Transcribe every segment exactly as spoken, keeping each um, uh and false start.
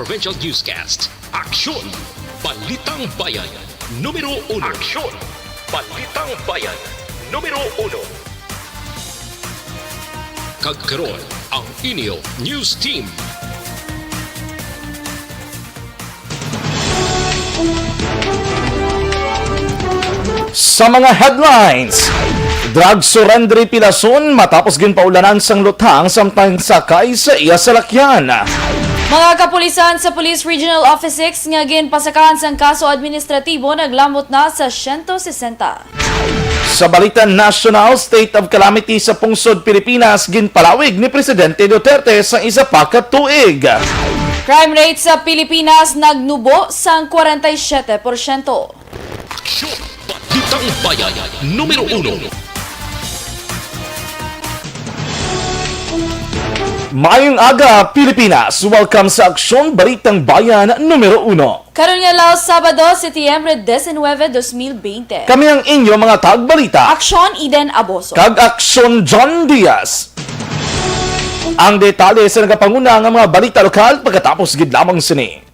Provincial Newscast. Aksyon! Balitang Bayan, numero uno. Aksyon! Balitang Bayan, numero uno. Kag karon, ang inyo news team. Sa mga headlines, drug surrender pilason matapos ginpaulanan sang luthang samtang sakay sa iya salakyan. Mga kapulisan sa Police Regional Office six nga ginpasakaan sang kaso administratibo naglamot na sa siyento sesenta. Sa balita national, state of calamity sa pungsod Pilipinas ginpalawig ni Presidente Duterte sa isa pa ka tuig. Crime rate sa Pilipinas nagnubo sang kwarenta y siyete porsyento. Aksyon! Balitang Bayan, numero uno. Maayong aga, Pilipinas! Welcome sa Aksyon Balitang Bayan numero uno. Karon nga adlaw, Sabado, Setyembre diecinueve, dos mil veinte. Kami ang inyo mga tagbalita. Aksyon Eden Aboso. Kag Aksyon John Diaz. Ang detalye sa nagapanguna nga mga balita lokal pagkatapos gid lamang sini.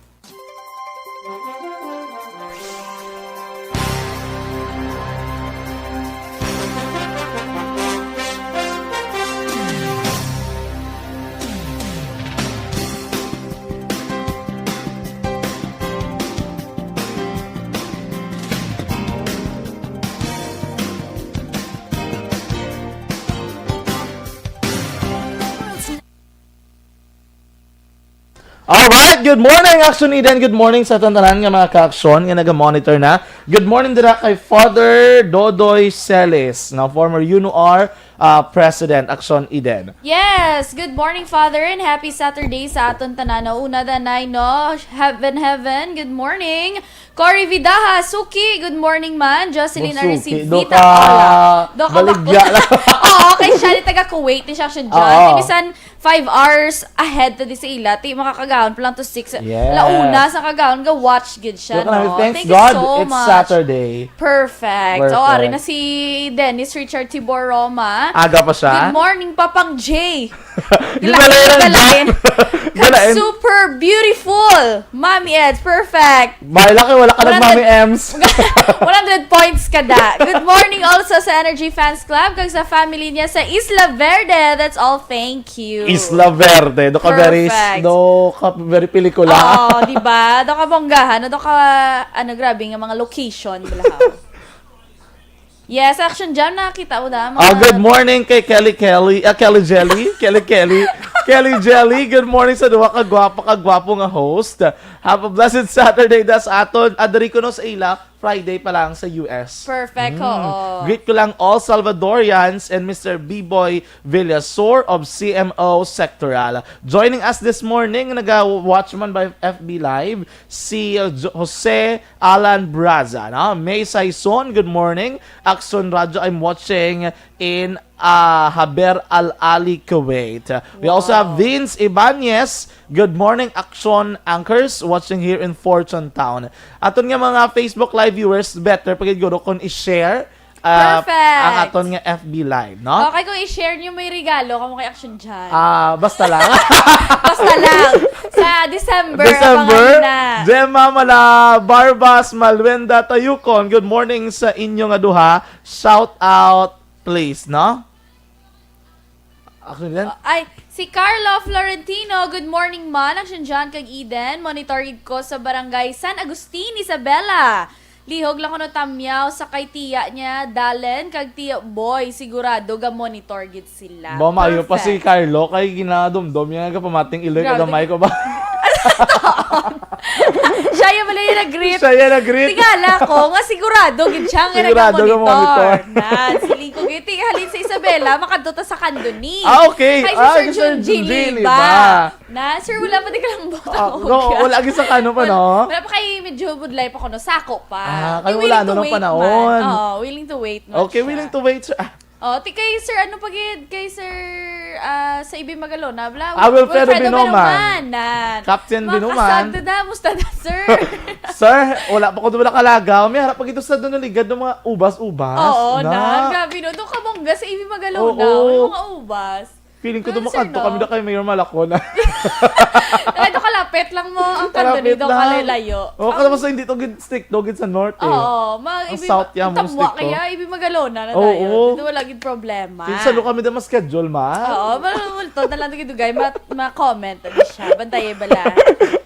Alright, good morning, Aksyon Eden. Good morning sa aton tanan nga mga ka-aksyon nga naga-monitor na. Good morning dira kay Father Dodoy Celis, nga former UNOR, ah, President, Aksyon Eden. Yes, good morning, Father, and happy Saturday sa aton tanan. No, una danay, no, heaven, heaven, good morning. Cory Vidaha, Suki, good morning man. Jocelyn Oh, Suki. Arcevita, Do ka hola. Do ka baligya bak-, lang. Oo, kay siya ni taga Kuwait, ni siya siya dyan. Oo. Kay bisan five hours ahead ta di sa ila, ti makakagaon pa lang to six. Yes. Launa sa kagaon, ga-watch gid siya, Look, no? Thanks Thank you God, so it's much. Saturday. Perfect. Perfect. O, ari na si Dennis Richard Tibor Roma. Aga pa siya? Good morning, Papang J. Gila-, Galain. Galain. Galain. Super beautiful. Mommy Eds, perfect. Bahala kay wala ka nag-Mommy Ems. One hundred points ka da. Good morning also sa Energy Fans Club kag sa family niya sa Isla Verde. That's all. Thank you. Isla Verde. Do ka very, Perfect. Do ka very pelikula. Oo, di ba? Do ka bonggahan. Do ka, ano, grabe nga mga location. Balahaw. Yes, Action Jam, nakakita ko na, mga Ah, good morning kay Kelly Kelly, ah, Kelly Jelly, Kelly Kelly, Kelly Jelly. Good morning sa duha ka gwapa, ka gwapo nga host. Have a blessed Saturday, das aton. Adri ko no sa ila, Friday pa lang sa U S. Perfect, Mm. oo. Greet ko lang all Salvadorians and Mister B-Boy Villasor of C M O Sectoral. Joining us this morning, naga-watch man by F B Live, si, uh, Jo-, Jose Alan Braza, no? May Saison, good morning. Aksyon Radyo, I'm watching in, uh, Haber Al Ali, Kuwait. We also have Wow. Vince Ibanez, good morning, Aksyon Anchors, watching here in Fortune Town. Aton nga mga Facebook Live viewers, better pa gid guro kung i-share, uh, Perfect. ang aton nga F B Live, no? Okay, kung i-share nyo, may regalo kamo kay Action Jan. Ah, basta lang. Basta lang. Sa December, December, abangan na. Gemma Mala Barbas, Malwenda Tayukon, good morning sa inyo nga duha. Shout out, please, no? Actually, then, Ay, si Carlo Florentino, good morning, man. Action Jan kag Eden. Monitor gid ko sa barangay San Agustin, Isabela. Lihog lang kuno tamyaw sa kay tiya niya, Dalen, kag tiya Boy. Sigurado ga monitor gid sila. Ba, maayo pa si Perfect. Carlo, kay ginadumdom niya nga pamating iloy Grabe. Kagamay ko ba? Siya yung pala yung nag-greet. Siya yung nag-greet. Tingala ko, nga sigurado gid siya nga Sigurado nga nag-monitor. Monitor. Nan, siling ko gid, halin sa Isabela, makadto ta sa Candoni. Ah, okay. Kay si Ah, Sir si Sir Junjili Junjili ba? ba? Na, sir, wala pa di ka lang bota Ah, ko no, ka. Wala agi sa kano pa, Wala, no? Wala pa kay medyo budlay pa ko, no? Sako pa. Ah, kay Eh, wala willing na to ng wait panahon. man. Oo, willing to wait man Okay, siya. willing to wait, sir. Ah. Oh, ti kay sir, ano pa gid? Kay sir, ah, sa Ibi Magalona, bla-, Ah, Wilfredo Wilfredo Binuman. Binuman, nan. Captain Binuman. Makasagda na, musta na, sir? Sir, wala pa ko doon kalagaw. May harap pa gito sa doon ligad ng mga ubas-ubas. Oo, Na. nan. Grabe, no? Doon ka bongga sa Ibi Magalona. Oo. May mga ubas. Feeling ko Pwede dumakadto sa'yo, kami no? na kay Mayor Malacona. Ay, do kalapit lang mo ang Kalapit Candido, lang. Kalay layo. Oh, Ang kalabasan hindi to gid strict, do gid sa north eh. Oo, ma-, Ang ibi-, south yan, ang most tamwa strict to. Kaya, ibi magalona na Oo, tayo. Oo. Dito wala gid problema. Kinsa lo kami da ma-schedule, ma? Oo, mal-, multo na lang gid, dugay, ma-, ma-comment na siya. Bantay bala.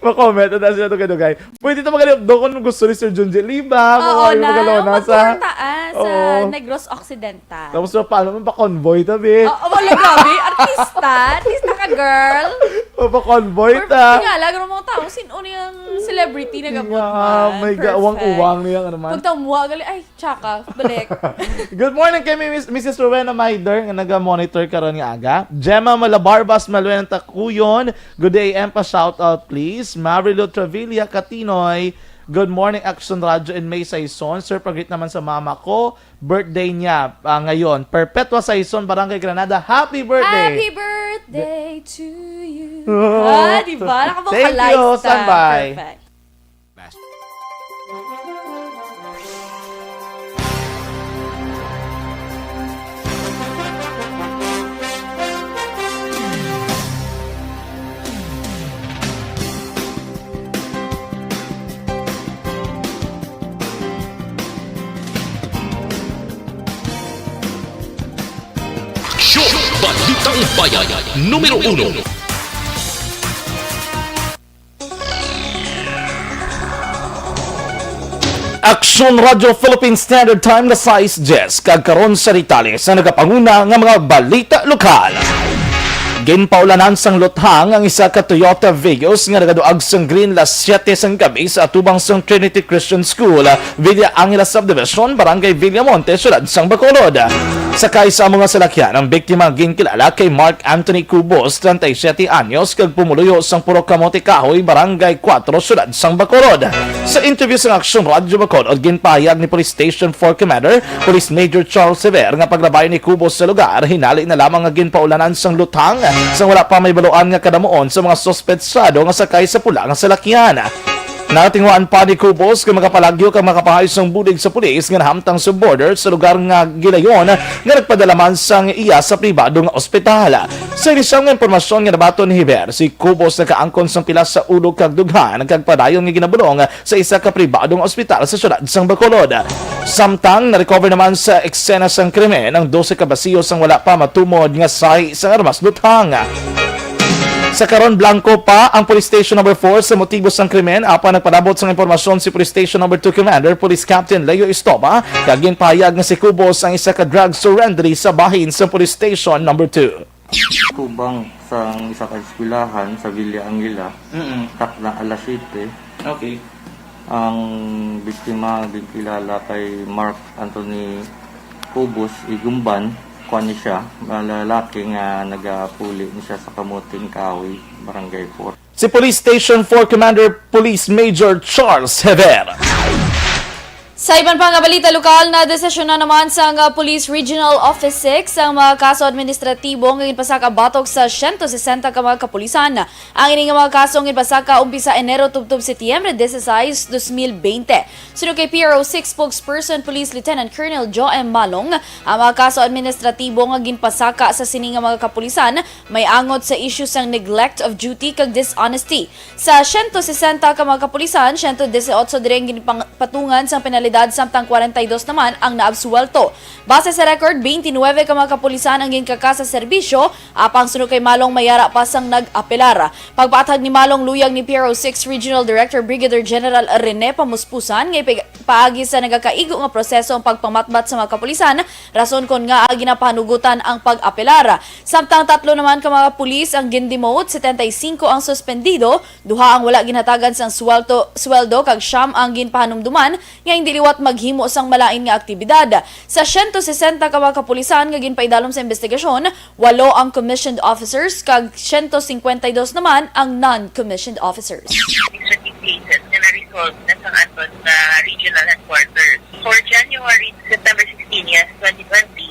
Ma-comment na siya, dugay-dugay. Pwede ta magalihok do kung gusto ni Sir Junji Liba, Oo, mga na. Magalona Ang sa magpunta, ah, sa Oo. Negros Occidental. Tapos, paano man pa convoy ta, be? Oo, wala, grabe. Artista. Artista ka, girl. Mapa-convoy Perfect ta. Nga, lagi ng mga tao, sino ni ang celebrity na gamot Yeah, man? May Perfect. Gawang-uwang niya, ano man. Pagtamwa, gali, ay, tsaka, balik. Good morning kay Miss, Missus Rowena Maider nga naga-monitor karon nga aga. Gemma Malabarbas, Maluena Takuyon, good day, and pa shout out please. Marilu Travilla Katinoy, good morning, Action Radio in May Saison. Sir, pag-greet naman sa mama ko. Birthday niya, ah, ngayon. Perpetua Saison, Barangay Granada. Happy birthday! Happy birthday to you. Oh. Ah, di ba? Thank you. Naka-vocalize ta. Standby. Perfect. Aksyon! Balitang Bayan, numero uno. Aksyon Radio Philippine Standard Time, las sais dyes, kag karon sa detalye sa nagapanguna nga mga balita lokal. Ginpaulanan sang luthang ang isa ka Toyota Vios nga nagaduag sang green las siyete sang gabi sa atubang sang Trinity Christian School, Villa Angela Subdivision, Barangay Villamonte, Siyudad sang Bacolod. Sakay sa amo nga salakyan ang biktima, ginkilala kay Mark Anthony Cubos, treinta y siete anyos, kag pumuluyo sang Purok Kamote Kahoy, Barangay Cuatro, Siyudad sang Bacolod. Sa interview sang Aksyon Radyo Bacolod, ginpahayag ni Police Station four Commander, Police Major Charles Sever, nga paglabay ni Cubos sa lugar, hinali na lamang nga ginpaulanan sang luthang sang wala pa mahibaluan nga kadamuon sa mga suspetsado nga sakay sa pula nga salakyan. Natingwaan pa ni Cubos nga makapalagyo kag makapangayo sang bulig sa pulis nga nahamtang sa border sa lugar nga gilayon nga nagpadala man sang iya sa pribado nga ospital. Sa inisyal nga impormasyon nga nabaton ni Heber, si Cubos nakaangkon sang pilas sa ulo kag dughan kag padayon nga ginabulong sa isa ka pribado nga ospital sa siyudad sang Bacolod. Samtang na-recover naman sa eksena sang krimen ang dose ka basiyo sang wala pa matumod nga sahi sang armas luthang. Sa karon, blanko pa ang Police Station Number Four sa motibo sang krimen, apan nagpalabot sang impormasyon si Police Station Number Two Commander Police Captain Leo Estoba, kag ginpahayag nga si Cubos ang isa ka drug surrenderee sa bahin sa Police Station Number Two. Kubang sang isa ka eskwelahan sa Villa Angela, Mm-mm. takna alas siyete. Okay. Ang biktima ginkilala kay Mark Anthony Cubos Igumban, kuan ni siya, lalaki nga nagapuli ni siya sa Kamuting Kahoy, Barangay Four. Si Police Station Four Commander Police Major Charles Hever. Sa iban pa nga balita lokal, nadesisyonan naman sang, ah, Police Regional Office Six ang mga kaso administratibo nga ginpasaka batok sa siyento sesenta ka mga kapulisan. Ang ini nga mga kaso ang ginpasaka umpisa Enero tubtob Setyembre dieciséis, dos mil veinte. Suno kay P R O Six spokesperson Police Lieutenant Colonel Joe M. Malong, ang mga kaso administratibo nga ginpasaka sa sini nga mga kapulisan may angot sa isyu sang neglect of duty kag dishonesty. Sa siyento sesenta ka mga kapulisan, siyento dieciocho diri ang ginpatungan sang penalidad, samtang kwarenta y dos naman ang naabsuwelto. Base sa record, twenty-nine ka mga kapulisan ang ginkaka sa serbisyo, apang suno kay Malong may ara pa sang nag-apelar. Pagpaathag ni Malong, luyag ni P R O Six Regional Director Brigadier General Rene Pamuspusan nga ipig-, paagi sa nagakaigo nga proseso ang pagpamatbat sa mga kapulisan, rason kon ngaa ginapahanugutan ang pag-apelar. Samtang tatlo naman ka mga pulis ang gin-demote, setenta y cinco ang suspendido, duha ang wala ginhatagan sang sweldo, sweldo, kag siyam ang ginpahanumduman nga hindi liwat maghimo sang malain nga aktibidad. Sa siyento sesenta ka mga kapulisan nga ginpaidalom sa investigasyon, walo ang commissioned officers kag siyento singkwenta y dos naman ang non-commissioned officers. Administrative cases nga na-resolve na sang aton nga regional headquarters. For January to September sixteen, yes, twenty twenty,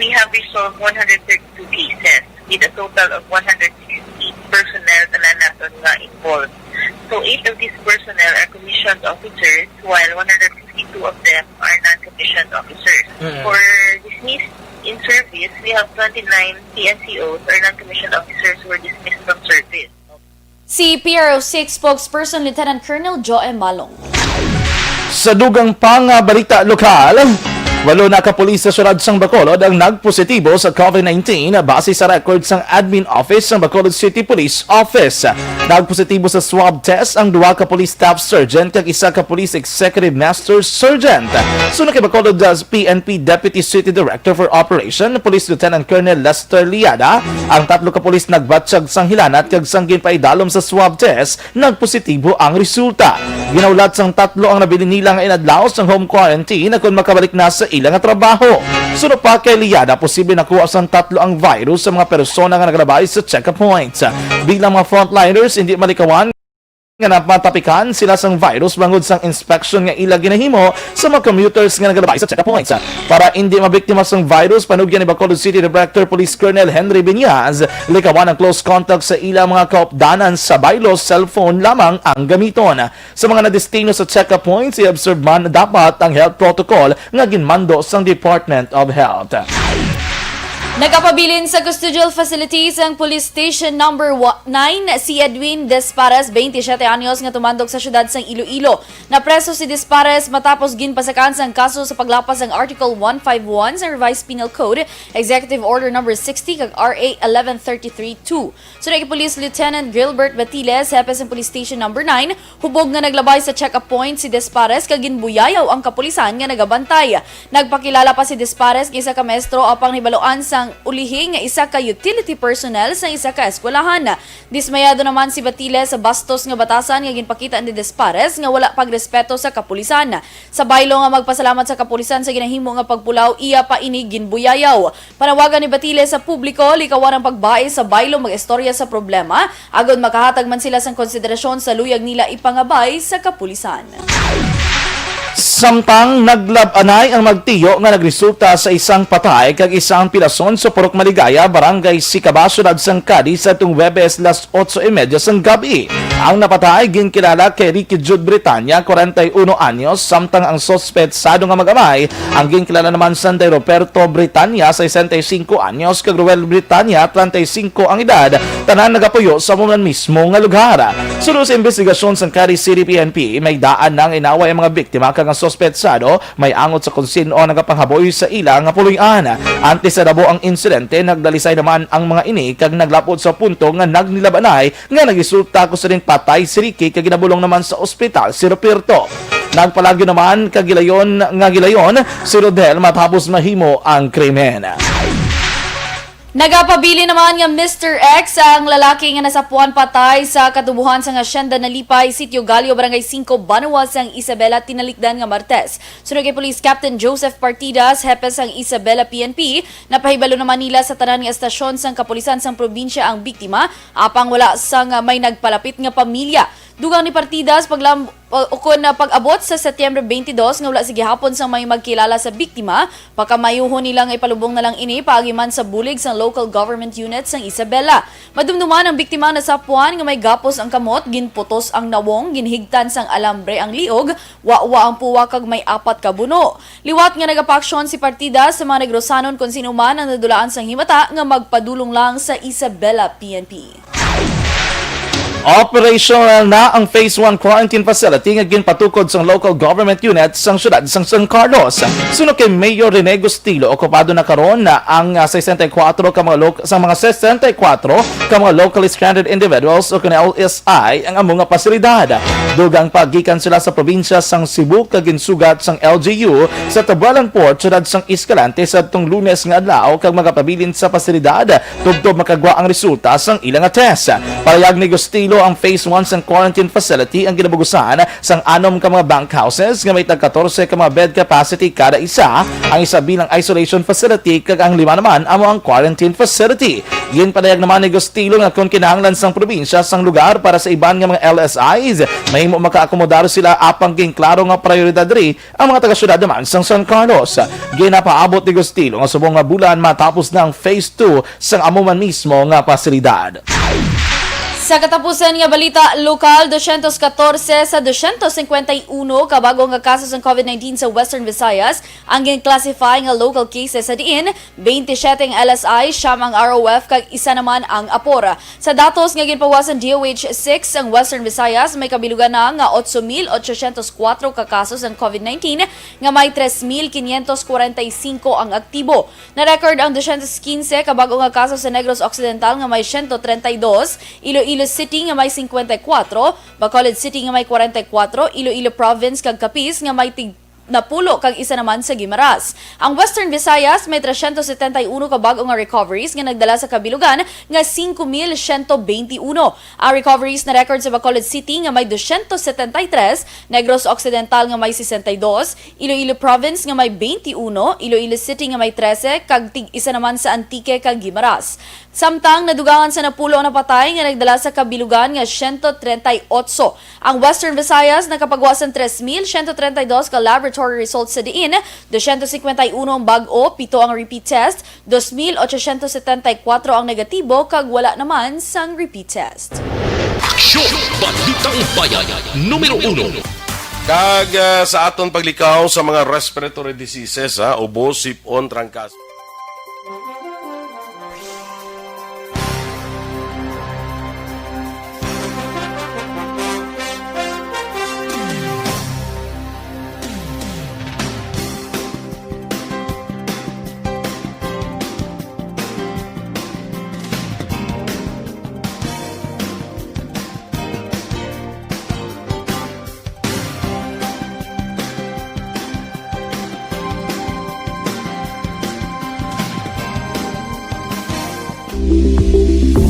we have resolved one hundred thirty-two cases with a total of one hundred sixty personnel tanan naton nga involved. So, eight of these personnel are commissioned officers, while one hundred fifty-two of them are non-commissioned officers. Mm. For dismissed In service, we have twenty-nine P N C Os or non-commissioned officers who were dismissed from service. Si P R O six spokesperson Lieutenant Colonel Joe Malong. Sa dugang pa nga balita lokal, walo na ka pulis sa siyudad sang Bacolod ang nagpositibo sa COVID nineteen base sa record sang Admin Office sang Bacolod City Police Office. Nagpositibo sa swab test ang duha ka police staff sergeant kag isa ka police executive master sergeant. Suno kay Bacolod uh, P N P Deputy City Director for Operation, Police Lieutenant Colonel Lester Liada, ang tatlo ka pulis nagbatyag sang hilanat kag sang ginpaidalom sa swab test, nagpositibo ang resulta. Ginaulat sang tatlo ang nabilin nila nga inadlaw sang home quarantine kon makabalik na sa ila nga trabaho. Suno pa kay Liada, posible nakuha sang tatlo ang virus sa mga persona nga naglabay sa check-up points. Bilang mga frontliners, hindi malikawan nga napatapikan sila sang virus bangod sang inspection nga ila ginahimo sa mga commuters nga naglabay sa check-up points. Para hindi mabiktima sang virus, panugyan ni Bacolod City Director Police Colonel Henry Viñas, likawan ang close contact sa ila mga kaupdanan sa baylo, cellphone lamang ang gamiton. Sa mga nadestino sa check-up points, i-observe man dapat ang health protocol nga ginmando sang Department of Health. Nagapabilin sa custodial facilities ang Police Station Number nine si Edwin Despares, twenty-seven anyos, nga tumandok sa siyudad sang Iloilo. Napreso si Despares matapos ginpasakaan sang kaso sa paglapas sang Article one five one sa Revised Penal Code, Executive Order Number sixty kag R A eleven thirty-three two. Suno kay Police Lieutenant Gilbert Batiles, hepe sang Police Station Number nine, hubog nga naglabay sa check-up point si Despares kag ginbuyayaw ang kapulisan nga nagabantay. Nagpakilala pa si Despares nga isa ka maestro apang nahibaluan sang ulihi nga isa ka utility personnel sang isa ka eskwelahan. Dismayado naman si Batiles sa bastos nga batasan nga ginpakita ni Despares nga wala pagrespeto sa kapulisan. Sa baylo nga magpasalamat sa kapulisan sa ginahimo nga pagpulaw, iya pa ini ginbuyayaw. Panawagan ni Batiles sa publiko, likawan ang pagbai sa baylo, mag-istorya sa problema, agod makahatag man sila sang konsiderasyon sa luyag nila ipangabay sa kapulisan. Samtang naglab-anay ang magtiyo nga nagresulta sa isang patay kag isang pilason sa Purok Maligaya, Barangay Sicaba, Siyudad sang Cadiz, sa atong Huwebes, las otso y media sang gabi. Ang napatay ginkilala kay Ricky Jude Britanya, kwarenta y uno anyos, samtang ang suspetsado nga mag-amay ang ginkilala naman sanday Roberto Britanya, sesenta y cinco anyos, kag Roel Britanya, treinta y cinco ang edad, tanan nagapuyo sa amo man mismo nga lugar. Suno sa imbestigasyon sang Cadiz City P N P, may daan na nga inaway ang mga biktima kag ang suspetsado may angot sa kon sin-o ang nagapanghaboy sa ila nga puloy-an. Antes sa nabo ang insidente, nagdalisay naman ang mga ini kag naglapod sa punto nga nagnilab-anay nga nagresulta kon sa diin patay si Ricky kag ginabulong naman sa ospital si Ruperto. Nagpalagyo naman kag gilayon nga gilayon si Rodel matapos mahimo ang krimen. Nagapabilin naman nga Mister X ang lalaki nga nasapuan patay sa katubohan sang Hacienda Nalipay, Sitio Gallo, Barangay Cinco, Banwa sang Isabela, tinalikdan nga Martes. Suno kay Police Captain Joseph Partidas, hepe sang Isabela P N P, napahibalo naman nila sa tanan nga estasyon sang kapulisan sang probinsya ang biktima, apang wala sang may nagpalapit nga pamilya. Dugang ni Partidas, paglam-, o, ukon na pag-abot sa Setyembre twenty-two nga wala sa gihapon sang may magkilala sa biktima, pakamayuhon nila nga ipalubong na lang ini paagi man sa bulig sang local government unit sang Isabela. Madumduman ang biktima nasapuan nga may gapos ang kamot, ginputos ang nawong, ginhigtan sang alambre ang liog, wawa ang puwa kag may apat ka buno. Liwat nga nagapaaksyon si Partidas sa mga Negrosanon kon sino man ang nadulaan sang himata nga magpadulong lang sa Isabela P N P. Operational na ang Phase one Quarantine Facility nga ginpatukod sang local government unit sang siyudad sang San Carlos. Suno kay Mayor Rene Gustilo, okupado na karon na ang ah, sesenta y kuwatro ka mga lok-, sa mga sesenta y kuwatro ka mga locally stranded individuals o kon L S I ang amo nga pasilidad. Dugang pa gikan sila sa probinsya sang Cebu kag ginsugat sang L G U sa Tabualan Port, siyudad sang Escalante, sa atong Lunes nga adlaw kag magapabilin sa pasilidad tubtob makagwa ang resulta sang ila nga test. Palihag ni Gustilo, ang phase one sang quarantine facility ang ginabugusan sang anom ka mga bunk houses nga may tag katorse ka mga bed capacity kada isa, ang isa bilang isolation facility kag ang lima naman amo ang quarantine facility. Ginpadayag naman ni Gustilo nga kon kinahanglan sang probinsya sang lugar para sa iban nga mga L S Is, mahimo makaakomodar sila apang ginklaro nga prioridad diri ang mga taga-syudad naman sang San Carlos. Ginapaabot ni Gustilo nga subong nga bulan matapos na ang phase two sang amo man mismo nga pasilidad. Sa katapusan nga balita lokal, dosyentos katorse sa dosyentos singkwenta y uno ka bag-o nga kaso sang covid nineteen sa Western Visayas ang gin-classify nga local cases, sa diin twenty-seven ang L S I, siyam ang R O F, kag isa naman ang APOR. Sa datos nga ginpahuway sang D O H six, ang Western Visayas may kabilugan na nga otso mil otosyentos kuwatro ka kaso sang covid nineteen, nga may tres mil quinientos kwarenta y cinco ang aktibo. Na-record ang dosyentos quince ka bag-o nga kaso sa Negros Occidental nga may siyento treinta y dos, Iloilo City nga may singkwenta y kuwatro, Bacolod City nga may kwarenta y kuwatro, Iloilo Province kag Capiz nga may tig napulo kag isa naman sa Guimaras. Ang Western Visayas may tresyentos setenta y uno ka bag-o nga recoveries nga nagdala sa kabilugan nga singko mil siyento benti uno. Ang recoveries na-record sa Bacolod City nga may dosyentos setenta y tres, Negros Occidental nga may sesenta y dos, Iloilo Province nga may twenty-one, Iloilo City nga may trese, kag tig-isa naman sa Antique kag Guimaras. Samtang nadugangan sa napulo ang napatay nga nagdala sa kabilugan nga siyento treinta y ocho. Ang Western Visayas nakapagwa sang tres mil siyento treinta y dos ka laboratory results, sa diin dosyentos singkwenta y uno ang bag-o, pito ang repeat test, dos mil otosyentos setenta y kuwatro ang negatibo, kag wala naman sang repeat test. Aksyon! Balitang Bayan, numero uno. Kag, ah, sa aton paglikaw sa mga respiratory diseases, ha, ubo, sip-on, trangkas.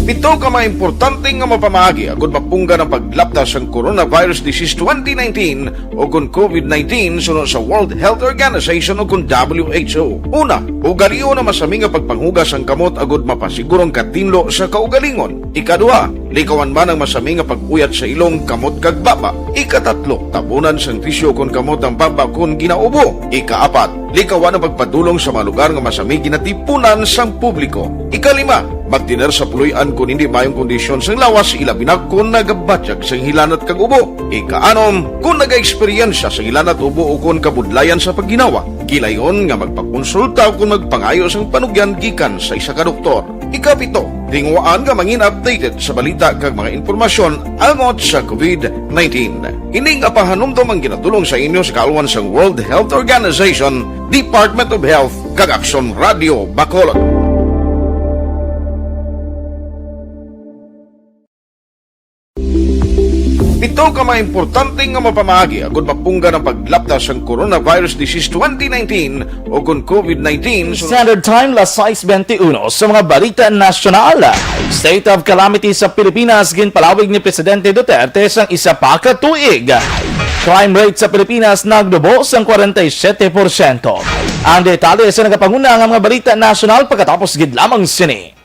Pito ka mga importante nga mapamaagi agud mapunggan ang paglapta sang coronavirus disease twenty nineteen o kon covid nineteen suno sa World Health Organization o kon W H O. Una, ugalion ang masami nga pagpanghugas sang kamot agud mapasiguro ang katinlo sa kaugalingon. Ikaduha, likawan man ang masami nga pag-uyat sa ilong, kamot, kag baba. Ikatatlo, tabunan sang tisyu kon kamot ang baba kon ginaubo. Ikaapat, likawan ang pagpadulong sa mga lugar nga masami ginatipunan sang publiko. Ikalima, magtener sa puloy-an kon hindi maayong kondisyon sang lawas, ilabi na kon nagabatyag sang hilanat kag ubo. Ikaanom, kon nagaeksperyensya sang hilanat, ubo, o kon kabudlayan sa pagginawa, gilayon nga magpakonsulta o kon magpangayo sang panugyan gikan sa isa ka doktor. Ikapito, tinguhaan nga mangin updated sa balita kag mga impormasyon angot sa covid nineteen. Ini nga pahanumdom ang ginatulong sa inyo sa kaalwan sang World Health Organization, Department of Health, kag Aksyon Radio Bacolod. Pito ka mga importante nga mapamaagi agud mapunggan ang paglapta sang coronavirus disease twenty nineteen o kon covid nineteen. Standard Time, las sais benti uno. Sa mga balita nasyonal, state of calamity sa Pilipinas ginpalawig ni Presidente Duterte sang isa pa ka tuig. Crime rate sa Pilipinas nagdubo sang kwarenta y siyete porsyento. Ang detalye sa nagapanguna nga mga balita nasyonal pagkatapos gid lamang sini.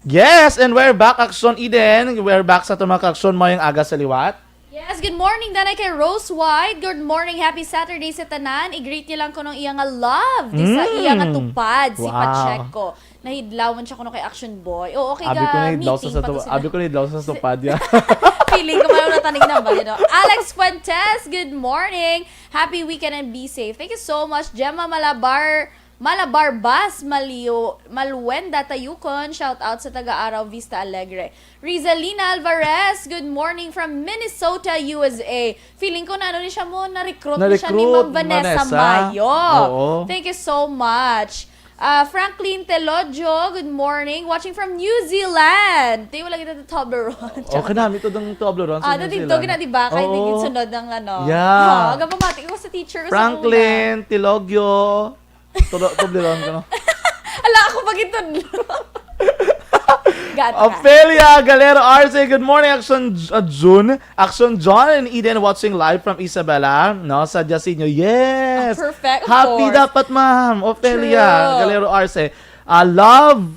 Yes, and we're back, Aksyon Eden. We're back sa aton mga kaaksyon. Maayong aga sa liwat. Yes, good morning, danay kay Rose White. Good morning, happy Saturday sa tanan. I-greet niyo lang kuno ang iya nga love. Di sa iya nga Mm. tupad, si Wow. Pacheco. Nahidlaw man siya kuno kay Action Boy. Oo, okay. Abi ko ga nahidlaw sa meeting sa pa to tu-, sila. Abi ko nahidlaw sa tupad, ya. Feeling ko, mayroon na tanig na ba, you know? Alex Fuentes, good morning. Happy weekend and be safe. Thank you so much. Gemma Malabar, Malabar Bas, Malio-, Maluenda Tayukon, shout out sa taga Araw Vista Alegre. Rizalina Alvarez, good morning from Minnesota, U S A. Feeling ko na ano ni siya mo, na-recruit ni siya ni Na-recruit, Ma'am Vanessa Vanessa. Mayo. Oo. Thank you so much. Ah, Franklin Telodjo, good morning. Watching from New Zealand. Tayo lagi na Toblerone. Oh, kanami to dong Toblerone sa Ah, New dati to Zealand. Gina, di ba? Kahit Oo. Hindi sunod ng ano. Yeah. Oh, agapamati ko sa teacher ko sa Franklin una. Telogyo. Tulo, Toblerone ko, no? Ala, ako pag ito. Gat ka. Ophelia Galero Arce, good morning, Action J-, uh, June. Action John and Eden watching live from Isabela, no, sa Jacinyo. Yes! Ah, perfect, of Happy course. Dapat, ma'am. Ophelia True. Galero Arce. Ah, love.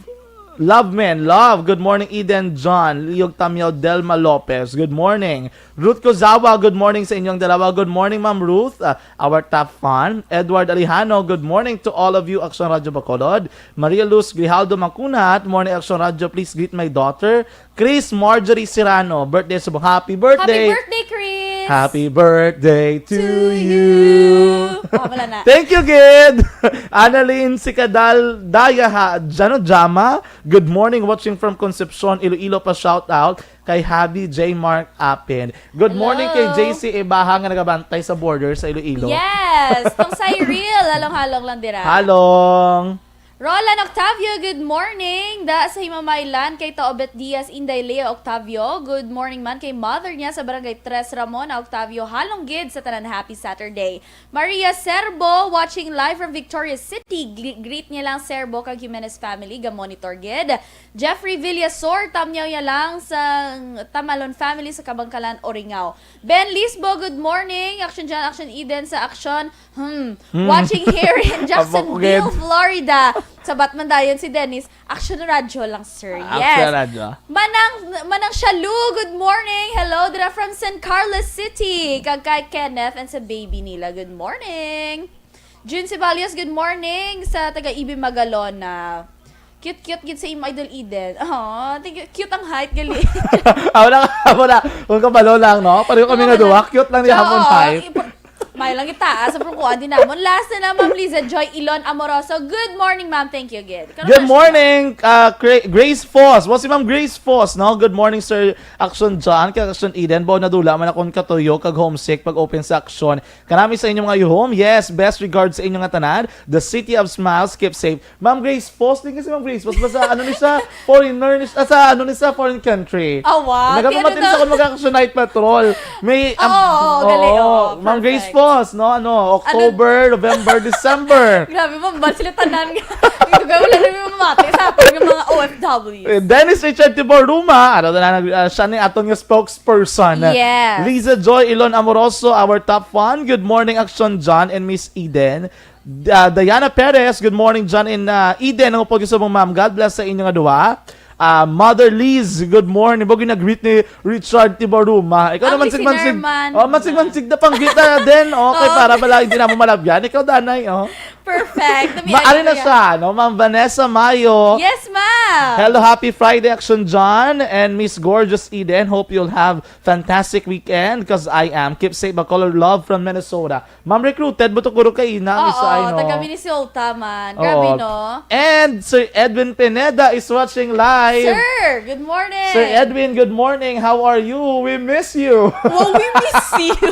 Love Men, love. Good morning, Eden John. Liog Tamyaw, Delma Lopez. Good morning. Ruth Kozawa, good morning sa inyong dalawa. Good morning, Ma'am Ruth. Uh, our top fan. Edward Alejano, good morning to all of you, Action Radio Bacolod. Maria Luz Grijaldo Macunat, morning, Action Radio. Please greet my daughter, Chris Marjorie Serrano. Birthday sa happy Happy birthday. Birthday, Chris! Happy birthday to, To you. Oh, wala na. Thank you, Gid. Annalyn Sikadal Dayaha, Jano Jama. Good morning, watching from Concepcion, Iloilo pa, shout out kay Habi J Mark Apin. Good morning kay Hello. J C Ibaha nga nagabantay sa border sa Iloilo. Yes! Tong Cyril, halong-halong lang dira. Halong. Roland Octavio, good morning. Da sa Himamaylan kay Taobet Diaz, Inday Lea Octavio. Good morning man kay mother niya sa Barangay Tres Ramona Octavio. Halong gid sa tanan, happy Saturday. Maria Serbo, watching live from Victorias City. Gre- greet niya lang Serbo kag Jimenez family, ga monitor gid. Jeffrey Villasor, tamyaw niya lang sa Tamalon family sa Kabangkalan, Oringao. Ben Lisbo, good morning. Action John, Action Eden sa Action. Hmm. Watching here in Jacksonville, Abakugid. Florida. Sa Batman dayon si Dennis. Action Radio lang, sir. Yes. Action Radio. Manang Manang Shalu, good morning. Hello, dira from San Carlos City. Kag kay Kenneth and sa baby nila, good morning. June Ceballos, good morning. Sa taga Ibi Magalona. Cute-cute gid sa imo, Idol Eden. Oh, thank you. Cute ang height, gali. Ako na, ako na. Kung kabalo lang, no? Pareho kami nga duwa. Cute lang niya hapon Oo, type. ipo- May lang itaas sa pagkuan din namon. Last na lang, Ma'am Liza Joy Ilon Amoroso. Good morning, ma'am. Thank you again. Karon Good na- morning, uh, Gra- Grace Foss. Mo si Ma'am Grace Foss, no? Good morning, Sir Action John, kay Action Eden. Bo, nadula man akong katuyo kag homesick pag open sa Action. Kanami sa inyong mga yuhom. Yes, best regards sa inyo nga tanan. The City of Smiles, keep safe. Ma'am Grace Foss, din kasi Ma'am Grace Foss. Basta ano ni siya, foreigner ni siya, ah, sa ano ni siya, foreign country. Ah, wow. Nagapamatin Kaya sa ano kung mag-Action Night Patrol. May, Oo, oo, gali, oo, Ma'am Grace perfect. Foss, no? Ano, October, November, December. Grabe, mambal sila tanan. Ito ka, wala na may mamati sa atin ng mga O F W. Eh, Dennis Richard Tiboruma, ano na lang, ah, siya ni aton nga spokesperson. Yes. Liza Joy Ilon Amoroso, our top fan. Good morning, Action John and Miss Eden. Ah, Diana Perez, good morning, John and, ah, Eden. Ang upod ko sa mong ma'am. God bless sa inyo nga duha. Ah, Mother Liz, good morning. Bagay nag-greet ni Richard Tiboruma. Ikaw Ang naman, listener sig-mansig. man. Oh, mansig-mansig na pang greet na din. Okay, Oo. Para pala hindi na mo malabyan. Ikaw, Danay, oh. Perfect. Maari na siya, no? Ma'am Vanessa Mayo. Yes, ma'am. Hello, happy Friday, Action John and Miss Gorgeous Eden. Hope you'll have fantastic weekend because I am. Keep safe, Bacolod, love from Minnesota. Ma'am, recruited mo to, Kuro, kay Ina, Oo, isa, ay, no? Taga Minnesota man. Grabe, Oo. No? And Sir Edwin Pineda is watching live. Sir, good morning. Sir Edwin, good morning. How are you? We miss you. Wow, we miss you.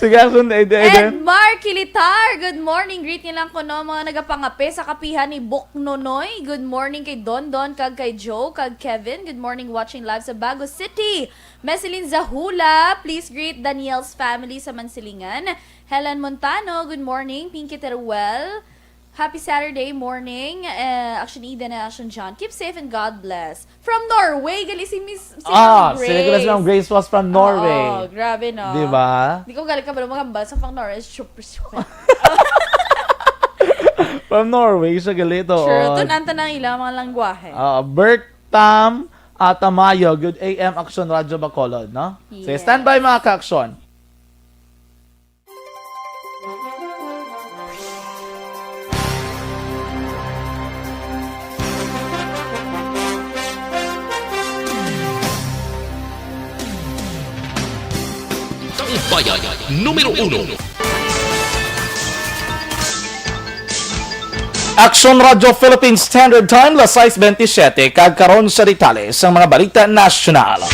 Sige, Action Eden. And Mark Kilitar, good morning. Greet niya lang ko, no, mga nagapangape sa kapihan ni Bok Nonoy. Good morning kay Don Don, kag kay Joe, kag Kevin. Good morning, watching live sa Bago City. Meselin Zahula, please greet Daniel's family sa Mansilingan. Helen Montano, good morning. Pinky Teruel, happy Saturday morning. Eh, Action Eden and Action John. Keep safe and God bless. From Norway, gali si Miss, si Ah, Ma'am sila kila si Ma'am Grace was from Norway. Oo, grabe, no? Di ba? Di ko gali ka ba magambal sa pang Norway? Super, super. From Norway, siya gali to. Sure, Oh. Tunan ta ng ilang mga langwahe. Ah, Bert Tam Atamayo, good A M Action Radio Bacolod, no? So, Yes. Standby, mga ka-action. Tambayan numero uno. Action Radio Philippines Standard Time, las sais bentisiete, kag karon sa detalye sang mga balita nasyonal.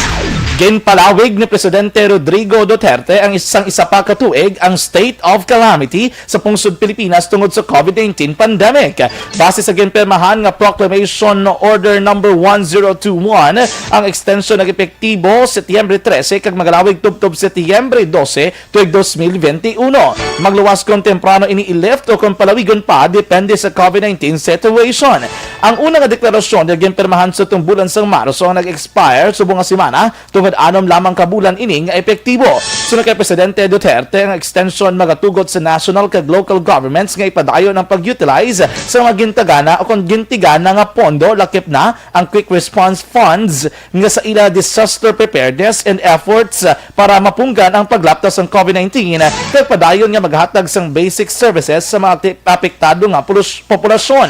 Ginpalawig ni Presidente Rodrigo Duterte ang isang isa pa ka tuig ang state of calamity sa pungsod Pilipinas tungod sa COVID nineteen pandemic. Base sa ginpirmahan nga Proclamation Order Number one zero two one, ang extension nag-epektibo Setyembre trese kag magalawig tubtob Setyembre dose, tuig dos mil benti uno. Magluwas kon temprano ini i-lift o kon palawigon pa, depende sa COVID nineteen situation. Ang una nga deklarasyon nga ginpirmahan sa tungbulan sang Marso ang nag-expire subong nga semana, tungod anom lamang ka bulan ini nga epektibo. Suno kay Presidente Duterte, ang extension magatugot sa national kag local governments nga ipadayon ang pag-utilize sa mga gintagana o kon gintigana nga pondo, lakip na ang Quick Response Funds nga sa ila disaster preparedness and efforts, ah, para mapunggan ang paglapta sang COVID nineteen, ah, kag padayon nga maghatag sang basic services sa mga ti-, apektado nga pulus-, populasyon.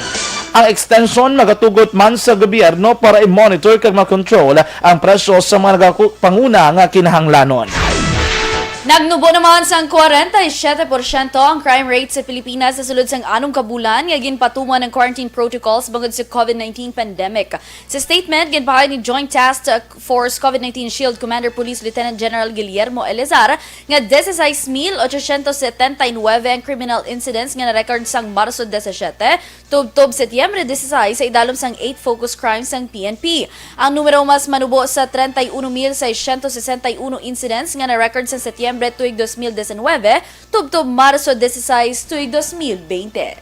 Ang extension magatugot man sa gobyerno para i-monitor kag ma-control ang presyo sa mga nagapanguna nga kinahanglanon. Nagnubo naman sang kwarenta y siyete porsyento ang crime rate sa Pilipinas sa sulod sang anom ka bulan nga ginpatuman ang quarantine protocols bangod sa COVID nineteen pandemic. Sa statement, ginpahayag ni Joint Task Force COVID nineteen Shield Commander Police Lieutenant General Guillermo Elezar nga dieciséis mil ochocientos setenta y nueve ang criminal incidents nga na-record sang Marso disisiete, tubtob Setyembre dieciséis sa idalom sang eight focus crimes sang P N P. Ang numero mas manubo sa treinta y uno mil seiscientos sesenta y uno incidents nga na-record sang Setyembre tuig dos mil diecinuebe, tubtob Marso dieciséis tuig dos mil veinte.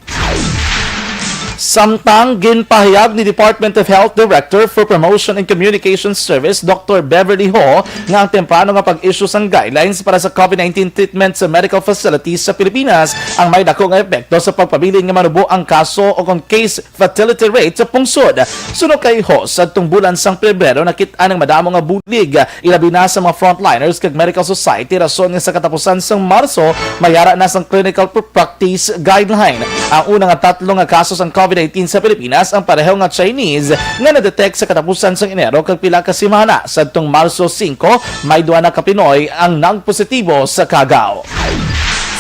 Samtang ginpahayag ni Department of Health Director for Promotion and Communication Service, Doctor Beverly Ho, nga ang temprano nga pag-issue sang guidelines para sa COVID nineteen treatment sa medical facilities sa Pilipinas ang may dako nga epekto sa pagpabilin nga manubo ang kaso o kon case fatality rate sa pungsod. Suno kay Ho, sa tungbulan sang Pebrero, nakit-an ang madamo nga bulig, ilabi na sa mga frontliners kag medical society, rason nga sa katapusan sang Marso, mayara na sang clinical pr-, practice guideline. Ang una nga tatlo nga kaso sang COVID nineteen sa Pilipinas ang pareho nga Chinese nga na-detect sa katapusan sang Enero kag pila ka semana sadtong Marso singko, may duha na ka Pinoy ang nagpositibo sa Cagao.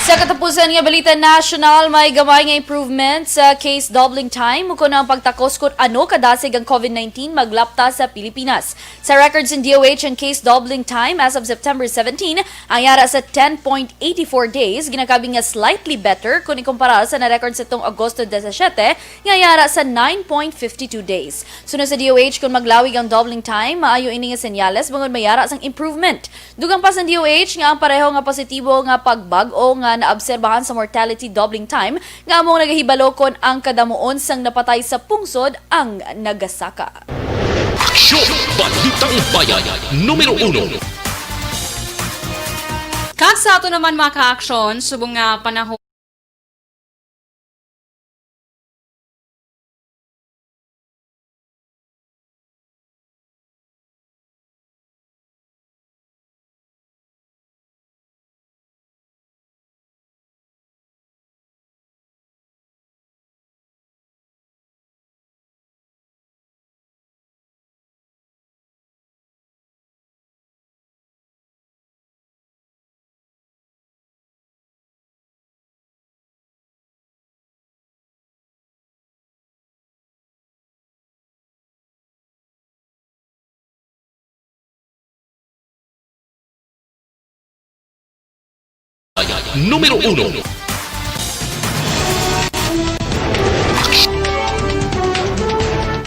Sa katapusan nga balita nasyonal, may gamay nga improvement sa case doubling time, ukon ang pagtakos kon ano kadasig ang COVID nineteen maglapta sa Pilipinas. Sa records ng D O H, ang case doubling time as of September seventeen ang yara sa ten point eighty four days, ginakabig nga slightly better kung ikumpara sa na-record sa tong Agosto disisiete nga yara sa nine point fifty two days. Suno sa D O H, kung maglawig ang doubling time, maayo ini nga senyales bangod mayara sang improvement. Dugang pa sang D O H nga ang pareho nga positibo nga pagbag-o nga naobserbahan sa mortality doubling time nga amo ang nagahibalo kon ang kadamuon sang napatay sa pungsod ang nagasaka. Aksyon! Balitang Bayan, numero uno. Kag sa ato naman, mga ka-aksyon, subong nga panahon Numero uno.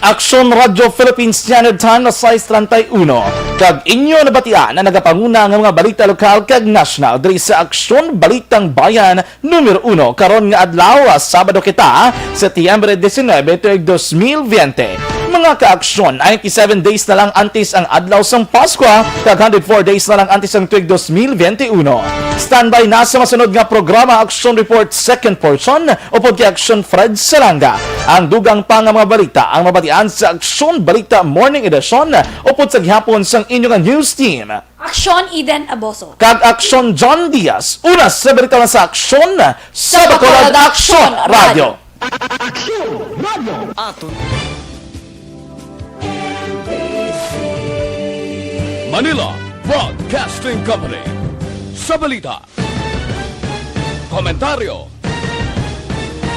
Aksyon Radyo Philippine Standard Time na sais treinta y uno. Kag inyo nabatian ang nagapanguna nga mga balita lokal kag nasyonal diri sa Aksyon Balitang Bayan Numero uno, karon nga adlaw, ah, Sabado kita, Setyembre diecinuebe, tuig dos mil veinte. Mga ka-aksyon, ninety-seven days na lang antes ang adlaw sang Paskwa, kag hundred four days na lang antes ang tuig dos mil veintiuno. Standby na sa masunod nga programa, Aksyon Report Second Portion, upod kay Aksyon Fred Salanga. Ang dugang pa nga mga balita ang mabatian sa Aksyon Balita Morning Edition, upod sa gihapon sang inyo nga news team. Aksyon Eden Aboso. Kag Aksyon John Diaz. Una sa balita na sa Aksyon, sa Bacolod Aksyon Radio. Aksyon Radio. Aton. Manila Broadcasting Company. Sa balita, komentaryo,